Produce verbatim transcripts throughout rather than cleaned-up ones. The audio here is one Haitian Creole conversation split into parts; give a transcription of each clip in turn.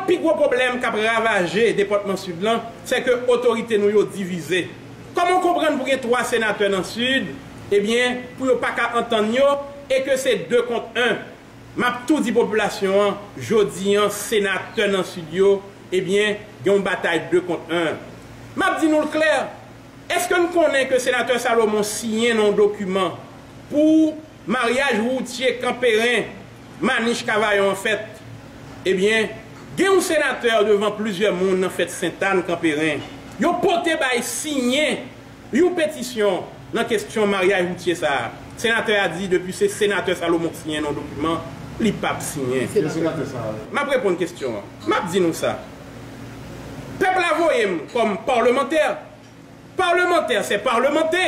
Pi gwo pwoblèm k ap ravaje depatman Sid lan, se ke otorite nou yo divize. Kòman w konprann pou gen twa senatè nan Sid, ebyen, pou yo pa ka antann yo, e ke se de kont en? M ap tou di popilasyon an, jodi an, senatè nan Sid yo, ebyen, gen yon batay de kont en. M ap di nou l klè, èske n konnen ke senatè Salomon siyen nan yon dokiman pou maryaj woutye Kanperen, Manich Kavayon an fèt? Ebyen, gen yon senatè devan plizyè moun nan fèt Sentàn Kanperen. Yo pote bay siyen yon petisyon nan kesyon maryaj woutye sa a. Senatè a di depi se senatè Salomon k siyen nan dokiman, li p ap siyen. Ki senatè sa a? M ap reponn kesyon an. M ap di nou sa. Pèp la voye m kòm palmantè. Palmantè, se palmantè.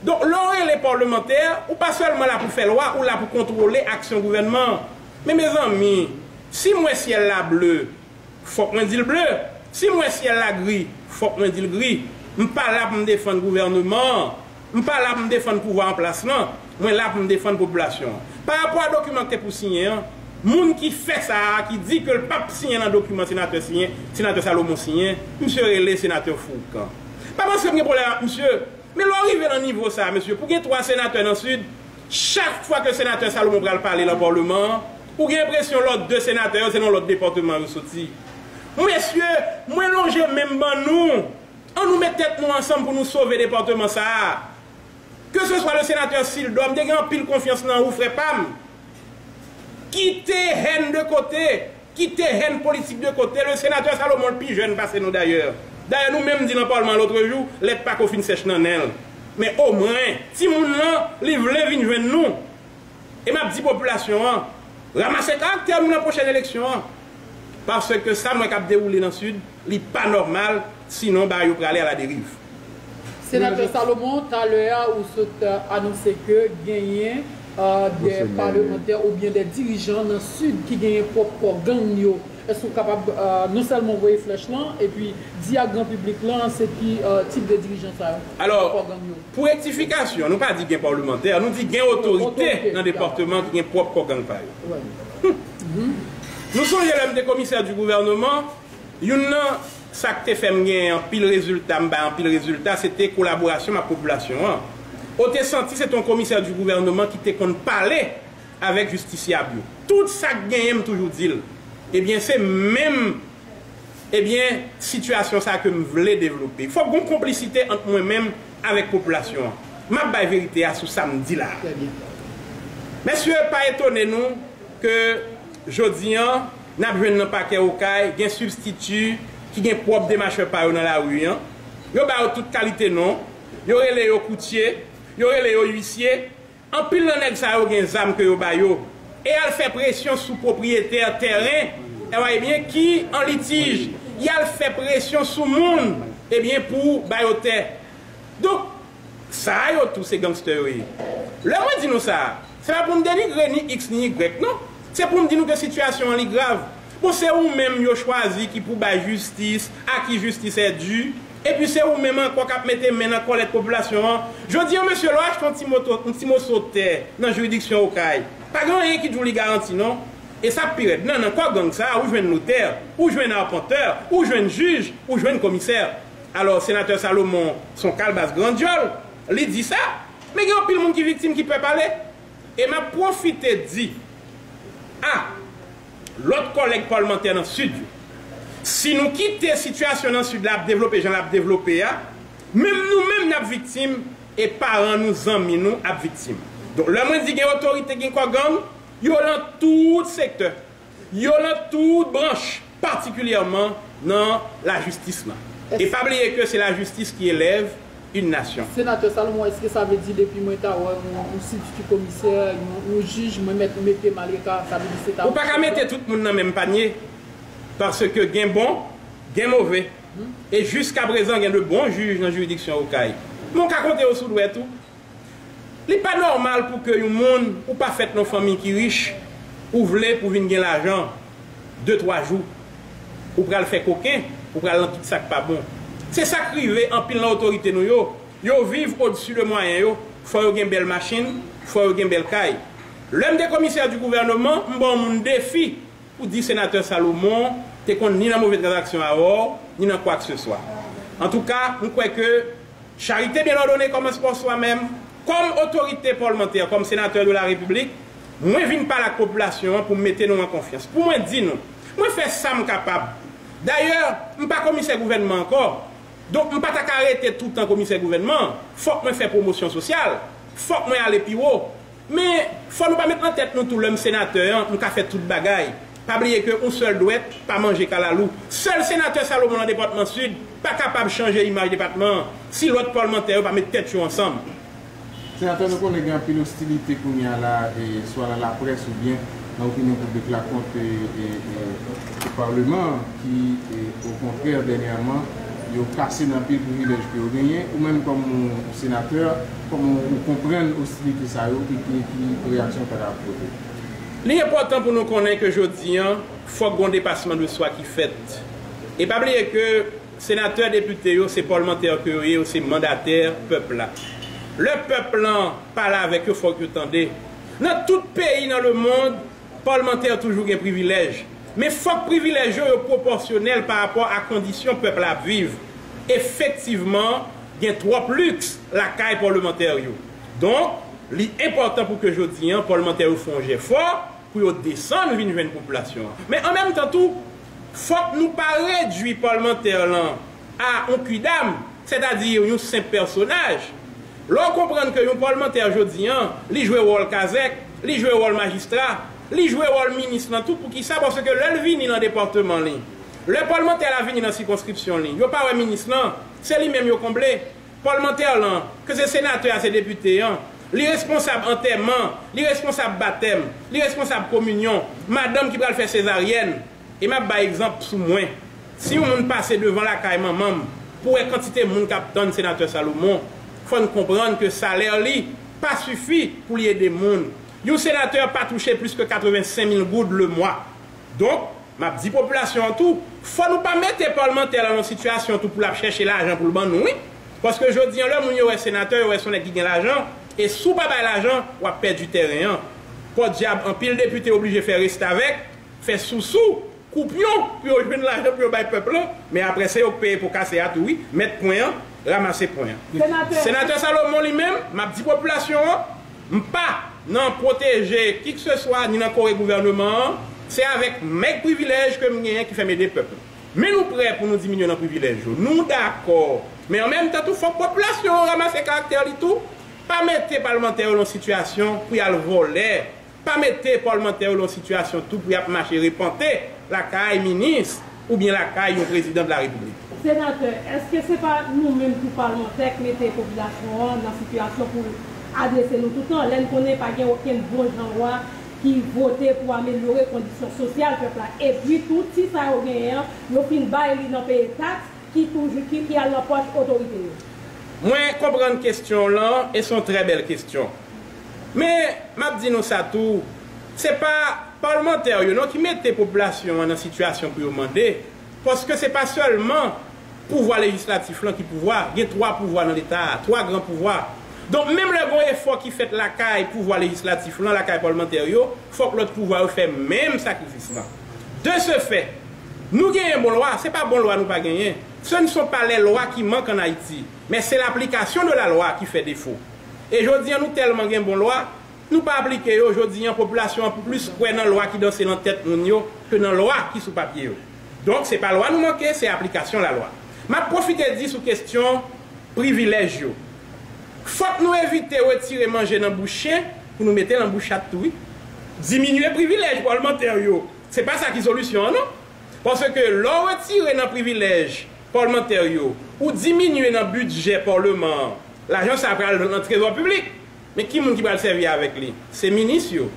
Donk, lè w rele palmantè, ou pa sèlman la pou fè lwa, ou la pou kontwole aksyon gouvènman an. Men mezanmi, si m wè syèl la ble, fòk mwen di l ble. Si m wè syèl la gri, fòk mwen di l gri. M pa la pou m defann gouvènman an. M pa la pou m defann pouvwa an plas lan. Mwen la pou m defann popilasyon an. Pa rapò a dokiman k te pou siyen an, moun ki fè sa a, ki di ke l p ap siyen nan dokiman senatè siyen, senatè Salomon siyen, misye rele senatè Foukan. Pa panse m gen pwoblèm ak misye. Men lè w rive nan nivo sa a, mesye, pou gen twa senatè nan Sid, chak fwa ke senatè Salomon pral pale nan palman an, ou gen enpresyon lòt de senatè yo se nan lòt depatman yo soti. Mesye, mwen lonje men m ban nou. An nou met tèt nou ansanm pou nou sove depatman sa a. Ke se swa le senatè Sildor, m te gen anpil konfyans nan ou, frè pa m. Kite hèn de kote, kite hèn politik de kote. Le senatè Salomon l pi jèn pase nou dayè. Dayè, nou menm di nan palman an lotrejou, lèt pako fin sèch nan nen l. Men omwen, timoun lan, li vle vin jwenn nou. E m ap di popilasyon an, ranmase karaktè nou nan pwochèn eleksyon an. Paske sa m wè k ap dewoule nan Sid, li pa nòmal, sinon bagay yo prale aladeriv. Senatè Salomon, talè a ou sot anonse ke genyen de palmantè oubyen de dirijan nan Sid ki genyen pwòp kò gang yo. Èske w kapab non sèlman voye flèch lan, epi di ak gran piblik lan se ki tip de dirijan sa yo, pwòp kò gang yo? Pou rektifikasyon, nou pa di gen palmantè, nou di gen otorite nan depatman ki gen pwòp kò gang pa yo. Nou sonje lè m te komisè di gouvènman, youn nan sa k te fè m gen anpil rezilta, m bay anpil rezilta, se te kolaborasyon m ak popilasyon an. Ou te santi se te yon komisè di gouvènman ki te konn pale avèk jistisyab yo. Tout sa k genyen, m toujou di l. Ebyen, se menm, ebyen, sitiyasyon sa ke m vle devlope. Fòk gen yon konplisite ant mwen menm avèk popilasyon an. M ap bay verite a sou sa m di la a. Mesye, pa etone nou ke jodi an, n ap jwenn nan pakè Okay, gen sibstiti ki gen pwòp demachè pa yo nan lari an. Yo ba yo tout kalite non. Yo rele yo koutye, yo rele yo uisye. Anpil nan nèg sa yo gen zam ke yo ba yo. E y al fè presyon sou pwopriyetè tèren, ebyen, ki an litij. Y al fè presyon sou moun, ebyen, pou ba yo tè. Donk, sa a yo tou se gangstè yo ye. Lè mwen di nou sa, se pa pou m denigre ni X ni Y, non. Se pou m di nou ke sitiyasyon an li grav. Bon, se ou menm yo chwazi ki pou bay jistis, à qui justice est due, epi se ou menm ankò k ap mete men nan kòlèt popilasyon an. Jodi an, mesye, lè w achte yon ti moto, yon ti moso tè nan jiridiksyon Okay, pa gen anyen ki di w li garanti, non. E sa k pi rèd, nan, nan kò gang sa a, ou jwenn notè, ou jwenn apantè, ou jwenn jij, ou jwenn komisè. Alò, senatè Salomon, se yon kalbas grandyòl, li di sa. Men gen anpil moun ki viktim ki pè pale. E m ap pwofite di a lòt kòlèg palmantè nan Sid yo, si nou kite sitiyasyon nan Sid la ap devlope jan l ap devlope a, menm nou menm n ap viktim, e paran nou, zanmi nou ap viktim. Donk, lè mwen di gen otorite, gen kò gang, yo lan tout sektè. Yo lan tout branch, patikilyèman nan lajistis lan. E pa bliye ke se lajistis ki elèv une nation. Senatè Salomon, èske sa vle di depi mwen ta wè yon, yon sibstiti komisè, yon, yon jij, mwen mèt mete m aleka, sa vle di se ta... Ou pa ka mete tout moun nan menm panye, paske gen bon, gen move. E jiskaprezan, gen de bon jij nan jiridiksyon Okay. Men w ka konte yo sou dwèt ou. Li pa nòmal pou ke yon moun, ou pa fèt nan fanmi ki rich, ou vle pou vin gen lajan, de, twa jou, ou pral fè koken, ou pral nan tout sa k pa bon. Se sa k rive anpil nan otorite nou yo. Yo viv odsi de mwayen yo, fò yo gen bèl machin, fò yo gen bèl kay. Lè m te komisè di gouvènman, m ba yon moun defi. pou di Senatè Salomon te konn ni nan move tranzaksyon avè w, ni nan kwakseswa. Antouka, m kwè ke charité bien ordonnée commence par soi-même. Kòm otorite palmantè, kòm senatè de la Repiblik, mwen vin pale ak popilasyon an pou m mete nou an konfyans. Pou mwen di nou, mwen fè sa m kapab. Dayè, m pa komisè gouvènman ankò. Donk, m pa ta ka rete toutan komisè gouvènman. Fòk mwen fè pwomosyon sosyal. Fòk mwen ale pi wo. Men, fò nou pa met nan tèt nou tou lè m senatè an, m ka fè tout bagay. Pa bliye ke yon sèl dwèt pa manje kalalou. Sèl senatè Salomon nan depatman Sid pa kapab chanje imaj depatman an si lòt palmantè yo pa met tèt yo ansanm. Senatè, nou konnen gen anpil ostilite kounye a la, e, swa nan laprès oubyen nan opinyon piblik la kont, e, e, e, e palman an ki, e, okontrè, dènyèman, yo kase nan anpil privilèj ke yo genyen. Ou menm kòm yon senatè, kòman ou konprann ostilite sa yo e ki, ki reyaksyon w ta ka pote? Li enpòtan pou nou konnen ke jodi an, fòk gon depasman de swa ki fèt. E pa bliye ke senatè, depite yo, se palmantè ke yo ye, yo se mandatè pèp la. Lè pèp lan pale avèk yo, fòk yo tande. Nan tout peyi nan lemonn, palmantè toujou gen privilèj. Men fòk privilèj yo, yo pwopòsyonèl pa rapò a kondisyon pèp la ap viv. Efektivman, gen twòp liks lakay palmantè yo. Donk, li enpòtan pou ke jodi an, palmantè yo fè yon jèfò pou yo desann vin jwenn popilasyon an. Men an menm tan tou, fòk nou pa redui palmantè lan a yon kidam, sètadi yon senp pèsonaj. Lè w konprann ke yon palmantè jodi an, li jwe wòl kazèk, li jwe wòl majistra, li jwe wòl minis lan tou, poukisa? Paske lè l vini nan depatman li, lè palmantè la vini nan sikonskripsyon li, yo pa wè minis lan, se li menm yo konble. Palmantè lan, ke se senatè a, se depite an, li responsab antèman, li responsab batèm, li responsab kominyon, madanm ki pral fè sezaryèn. E m ap bay egzanp sou mwen. Si yon moun pase devan lakay manman m pou wè kantite moun k ap tann senatè Salomon, fò n konprann ke salè li pa sifi pou li ede moun. Yon senatè pa touche plis ke katrevensenk mil goud le mwa. Donk, m ap di popilasyon an tou, fò nou pa mete palmantè lan nan yon sitiyasyon tou pou l ap chèche lajan pou l ban nou, wi. Paske jodi an, lè moun yo wè senatè, yo wè se yon nèg ki gen lajan, e si w pa bay lajan, w ap pèdi tèren an. Pòdyab, anpil depite oblije fè restavèk, fè sousou, koupyon, pou yo jwenn lajan pou yo bay pèp lan, men apre se yo k peye po kase a tou, wi. Mèt pwen an, ranmase pwen an. Senatè. Senatè Salomon li menm, m ap di popilasyon an, m pa nan pwoteje kikseswa ni nan kore gouvèneman an, se avèk mèg privilèj ke m genyen ki fè m ede pèp la. Men nou prè pou nou diminye nan privilèj yo. Nou dakò. Men an menm tan tou, fòk popilasyon an ranmase karaktè li tou. Pa mete palmantè yo nan sitiyasyon pou y al vòlè. Pa mete palmantè yo nan sitiyasyon tou pou y ap mache repante lakay minis oubyen lakay yon prezidan de la repiblik. Senatè, èske se pa nou menm tou palmantè k mete popilasyon an nan sitiyasyon pou l adrese nou toutan, lè n konnen pa gen okenn bon jan lwa ki vote pou amelyore kondisyon sosyal pèp la? Epi tou, ti sa yo genyen an, yo fin bay li nan peye taks ki toujou, ki, ki al nan pòch otorite yo. Mwen konprann kesyon w lan, e se yon trè bèl kesyon. Men, m ap di nou sa tou, se pa palmantè yo non ki mete popilasyon an nan sitiyasyon pou yo mande, paske se pa sèlman pouvwa lejislatif lan ki pouvwa, gen twa pouvwa nan Leta a, twa gran pouvwa. Donk, menm lè gen yon efò ki fèt lakay pouvwa lejislatif lan, lakay palmantè yo, fòk lòt pouvwa yo fè menm sakrifis lan. De ce fait, nou genyen bon lwa, se pa bon lwa nou pa genyen. Ce ne sont pas les lois qui manquent en Haïti, mais c'est l'application de la loi qui fait défaut. E jodi an, nou tèlman gen bon lwa, nou pa aplike yo. Jodi an, popilasyon an plis kwè nan lwa ki danse nan tèt moun yo ke nan lwa ki sou papye yo. Donk, se pa lwa nou manke, se aplikasyon lalwa. M ap pwofite di sou kesyon privilèj yo. Fòk nou evite retire manje nan bouch chen pou nou mete l nan bouch chat tou, wi. Diminye privilèj palmantè yo, se pa sa ki solisyon an, non. Paske lè w retire nan privilèj palmantè yo, ou diminye nan bidjè palman an, lajan sa a pral nan trezò piblik. Men ki moun ki pral sèvi avèk li? Se minis yo.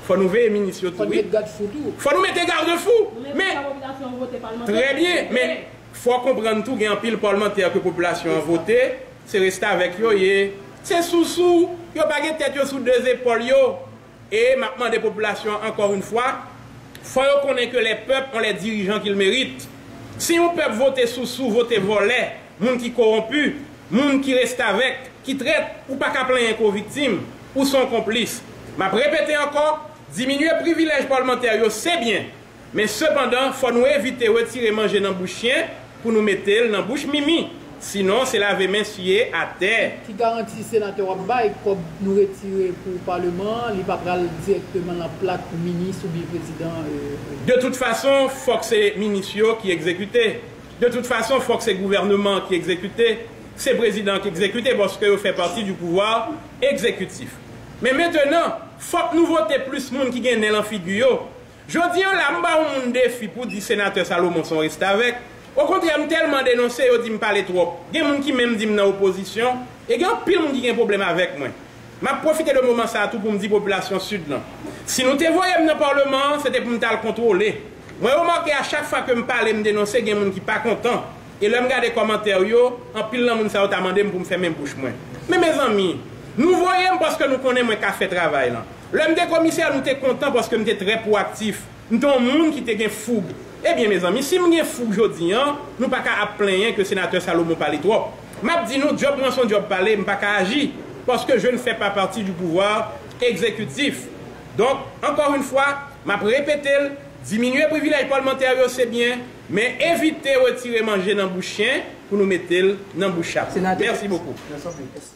Fò nou veye minis yo tou, wi. Fò nou mete gad fou tou. Fò nou mete gad fou. Men, trè byen, men fò w konprann tou, gen anpil palmantè ke popilasyon an vote, se restavèk yo ye. Se sousou, yo pa gen tèt yo sou de zepòl yo. E m ap mande popilasyon an, encore une fois, fò yo konnen que les peuples ont les dirigeants qu'ils méritent. Si yon pèp vote sousou, vote vòlè, moun ki kowonpi, moun ki restavèk, ki trèt, ou pa ka plenyen ke w viktim, ou se yon konplis. M ap repete ankò, diminye privilèj palmantè yo, se byen. Men sepandan, fò nou evite retire manje nan bouch chen pou nou mete l nan bouch mimi. Sinon, se lave men siye atè. Ki garanti senatè w ap bay kòb nou retire pou paleman an, li pa pral dirèkteman nan plat minis oubyen prezidan? De tout fason, fòk se minis yo ki egzekite. De tout fason, fòk se gouvènman ki egzekite. Se prezidan ki egzekite paske yo fè pati du pouvoir exécutif. Men mentenan, fòk nou vote plis moun ki gen nen lan figi yo. Jodi an la, m ba yon moun defi pou di senatè Salomon se yon restavèk. Okontrè, m tèlman denonse, yo di m pale twòp. Gen moun ki menm di m nan opozisyon, e gen anpil moun ki gen pwoblèm avèk mwen. M ap pwofite de moman sa a tou pou m di popilasyon Sid lan, si nou te voye m nan paleman an, se te pou m t al kontwole. Mwen remake a chak fwa ke m pale, m denonse, gen moun ki pa kontan. E lè m gade kòmantè yo, anpil nan moun sa yo ta mande m pou m fèmen bouch mwen. Men mezanmi, nou voye m paske nou konnen mwen ka fè travay lan. Lè m te komisè, nou te kontan paske m te trè pwoaktif. M te yon moun ki te gen foug. Ebyen, mezanmi, si m gen foug jodi an, nou pa ka ap plenyen ke senatè Salomon pale twòp. M ap di nou, djòb mwen se yon djòb pale, m pa ka aji, paske je ne fais pas partie du pouvoir exécutif. Donk, encore une fois, m ap repete l, diminye privilèj palmantè yo, se byen, men evite retire manje nan bouch chen pou nou mete l nan bouch chat. Senatè, mèsi bokou. Mèsi anpil.